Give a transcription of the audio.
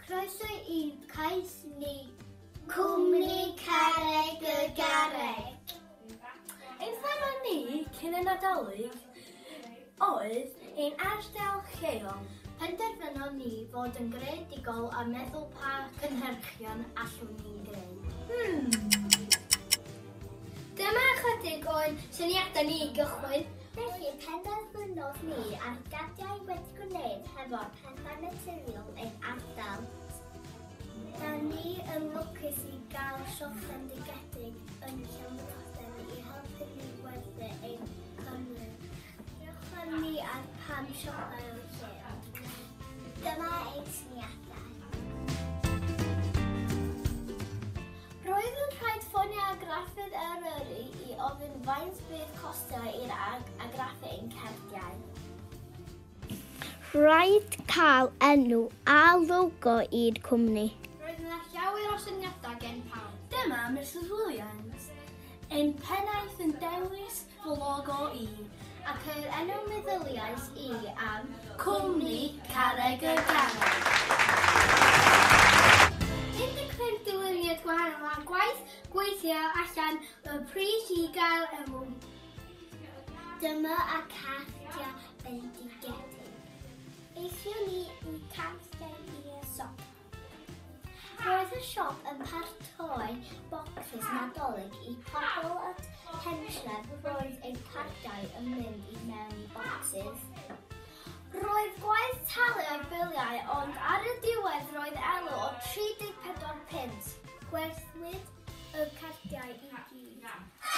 Croeso i cais ni, Cwmni Carreg y Garreg. Ein thema ni cyn y Nadolig oedd ein ardal lleol. Penderfynon ni fod yn greadigol a meddwl pa cynhyrchion allwn ni'n greu. Dyma ychydig o'n syniadau ni i gychwyn. Felly penderfynodd ni ar gadiau wedi gwneud hefo'r pethau naturiol ein ardal. Da ni yn lwcus i gael siop fendigedig yn Llanfrothen i helpu ni werthu ein cynnyrch. Edrychon ni ar pam siopau yn lleol. Dyma ein syniadau. Roedd yn rhaid ffonio argraffydd Eryri i ofyn faint bydd costau i'r argraffu ein cardiau. Rhaid cael enw a logo i'r cwmni. Roedd yna llawer o syniadau gen pawb. Dyma Mrs Williams, ein pennaeth yn dewis fy logo i. Ac yr enw meddyliais i am Cwmni Carreg y Garreg. 15 dyluniad gwahanol a gwaith gweithio allan y pris i gael enw. Dyma y cardiau bendigedig. Aethon ni i cardiau i'r siop. Roedd y siop yn paratoi bocsys Nadolig i pobl y pentref. Roedd eu cardiau yn mynd i mewn i bocsys. Roedd gwaith talu ar biliau, ond ar y diwedd roedd elw o 34 punt. Gwerthwyd y cardiau i gyd.